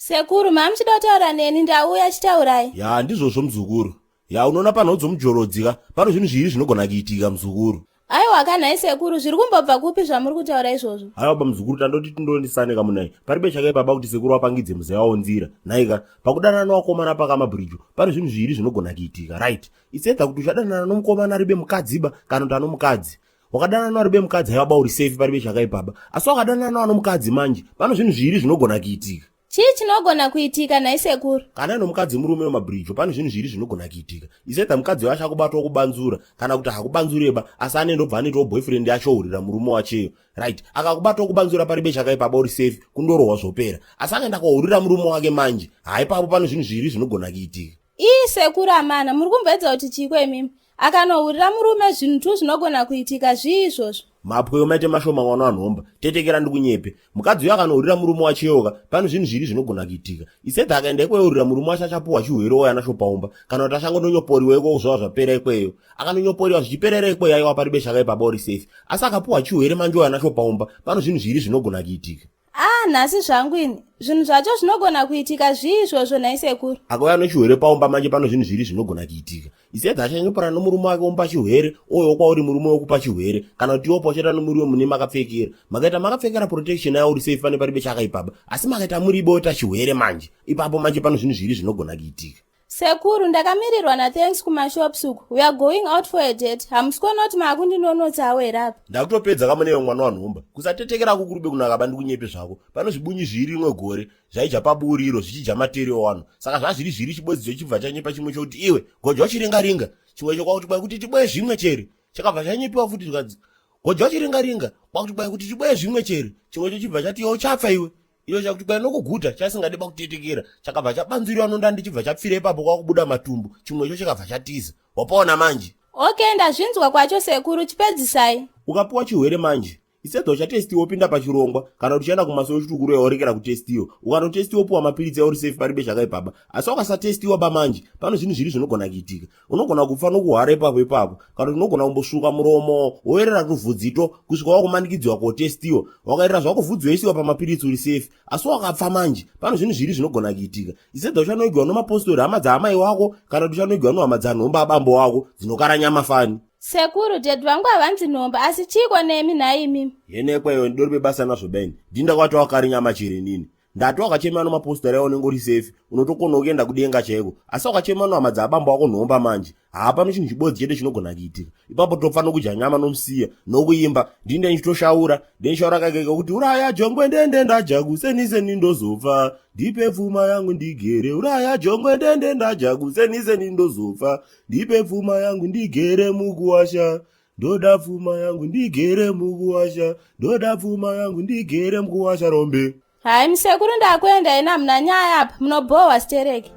Sekuru, mamuchida kutaura neni, ndauya, chitaurai. Ya, ndizvozvo muzukuru. Ya, unoona panhau dzomujorodzi ka, pano zvinhu zviri zvinogona kuitika muzukuru. Aiwa ka nhai sekuru, zviri kumbobva kupi zvamuri kutaura izvozvo? Aiwa ba muzukuru, tandoti tindoonesane ka munai. Paribe chakaipa ba kuti sekuru vapangidze muzeya wavo nzira. Nhai ka, pakudanana nevakomana pakamabhirijo, pane zvinhu zviri zvinogona kuitika, right? It's either kuti uchadanana nomukomana aribe mukadzi ba kana kuti anomukadzi. Wakadanana noaribe mukadzi aiwa ba uri safe paribe chakaipa ba. Asi wakadanana noanomukadzi manje, pano zvinhu zviri zvinogona kuitika. Chii chinogona kuitika nhai sekuru? Kana nomukadzi murume wemabhirijo pane zvinhu zviri zvinogona kuitika. Isetha mukadzi wacho akubatwa kubanzura kana kuti hakubanzureba asi anenge obva anoitawo boyfriend yacho ohurira murume wacheyo. Right, akakubatwa kubanzura paribe chakaipa ba uri safe kundorohwa zvopera. Asi akaenda kohurira murume wake manje, haa ipapo pane zvinhu zviri zvinogona kuitika. Ii sekuru amana, muri kumboedza kuti chiiko imimi? Akanohurira murume zvinhu tu zvinogona kuitika zvii izvozvo? Mapweyo maite mashoma mwana wanhomba, tetekera ndikunyepe. Mukadzi uyo akanohurira murume wacheyoka, pane zvinhu zviri zvinogona kuitika. Isetha akaenda ikweyo hurira murume wacho achapuwa chihwere ouya nacho paumba, kana kuti achangononyoporiwa ikoko zvova zvapera ikweyo. Akanonyoporiwa zvichiperera ikweyo aiwa paribe chakaipa ba uri safe. Asi akapuwa chihwere manje ouya nacho paumba, pane zvinhu zviri zvinogona kuitika. Ah, nhasi zvangu ini. Zvinhu zvacho zvinogona kuitika zvii izvozvo nhai sekuru? Akauya nechihwere paumba manje pano zvinhu zviri zvinogona kuitika. Isedha achanyoporana nomurume wake womupa chihwere oyo kwauri murume wokupa chihwere kana kuti iwo pocheta nomurume mune makapfekera. Makaita makapfekera protection ayo uri safe pane paribe chakaipaba. Asi makaita muribo ota chihwere manje. Ipapo manje pano zvinhu zviri zvinogona kuitika. Sekuru, ndakamirirwa naThanks kumashops uku. We are going out for a date. Hamusi kuona kuti maakundinonotsawo here apa? Ndakutopedza kamuneyo mwana wanhomba. Kusatetekera kukurube kunaka bandikunyepe zvako. Pano zvibunyi zviri rimwe gore zvaija paburiro zvichija materi owano. Saka zvazviri zviri chibodzidzo chibva chanyepa chimwe chokuti iwe goja uchiringa ringa. Chimwe chokwakuti kwai kuti tiboye zvimwe chere. Chakabva chanyepiwa futi zvikanzi goja uchiringa ringa kwakuti kwai kuti tiboye zvimwe chere. Chimwe chochibva chati iwe uchafa iwe. Icho chakuti kwai nokuguta chasingade pakutetekera chakabva chabanzwiriwa nondandi chibva chapfira ipapo kwakubuda matumbu chimwecho chakabva chatiza. Wapaona manje? Okay, ndazvinzwa kwacho sekuru, chipedzisai. Ukapiwa chihwere manje isedza uchatestiwa wopinda pachirongwa kana kuti uchaenda kumaso yochitukuru yaorekera kutestiwa ukanotestiwa wopiwa mapiritsi yauri safe paribe chakaipaba asi ukasatestiwa ba manje pano zvinhu zviri zvinogona kuitika unogona kufa nokuhwara ipapo ipapo kana kuti unogona kumbosvuka muromo woerera tuvhudzito kusvika wakumanikidziwa kotestiwa wakaerera zvako vhudzi woisiwa pamapiritsi uri safe asi wakapfa manje pano zvinhu zviri zvinogona kuitika isedza uchanoigwa nomapostori hama dzaamai wako kana kuti uchanoigwa nohama dzanhomba abambo wako dzinokara nyama fani Sekuru, dad vangu havanzi nhomba asi chiiko nemi nhai imimi? Yenekweyo ndidori bebasa nazvo beni ndinda kwati wakari nyama chiri nini ndati wakachema nomapostori ayo unenge uri safe unotokona kuenda kudenga chaiko asi wakachema nohama dzaabambo wako nhomba manje haapano chinhu chibodzi chete chinogona kuitika ipapo topfa nokudya nyama nomusiya nokuimba ndinde ndichitoshaura ndenshaura kake kuti uraya jongwe ndende ndadya kuseniseni ndozofa ndipe pfuma yangu ndigere uraya jongwe ndende ndadya kuseniseni ndozofa ndipe pfuma yangu ndigere mukuwasha ndoda pfuma yangu ndigere mukuwasha ndoda pfuma yangu ndigere mukuwasha rombe Hai musekuru ndakuenda ina hamuna nyaya apa munobhohwa stereki.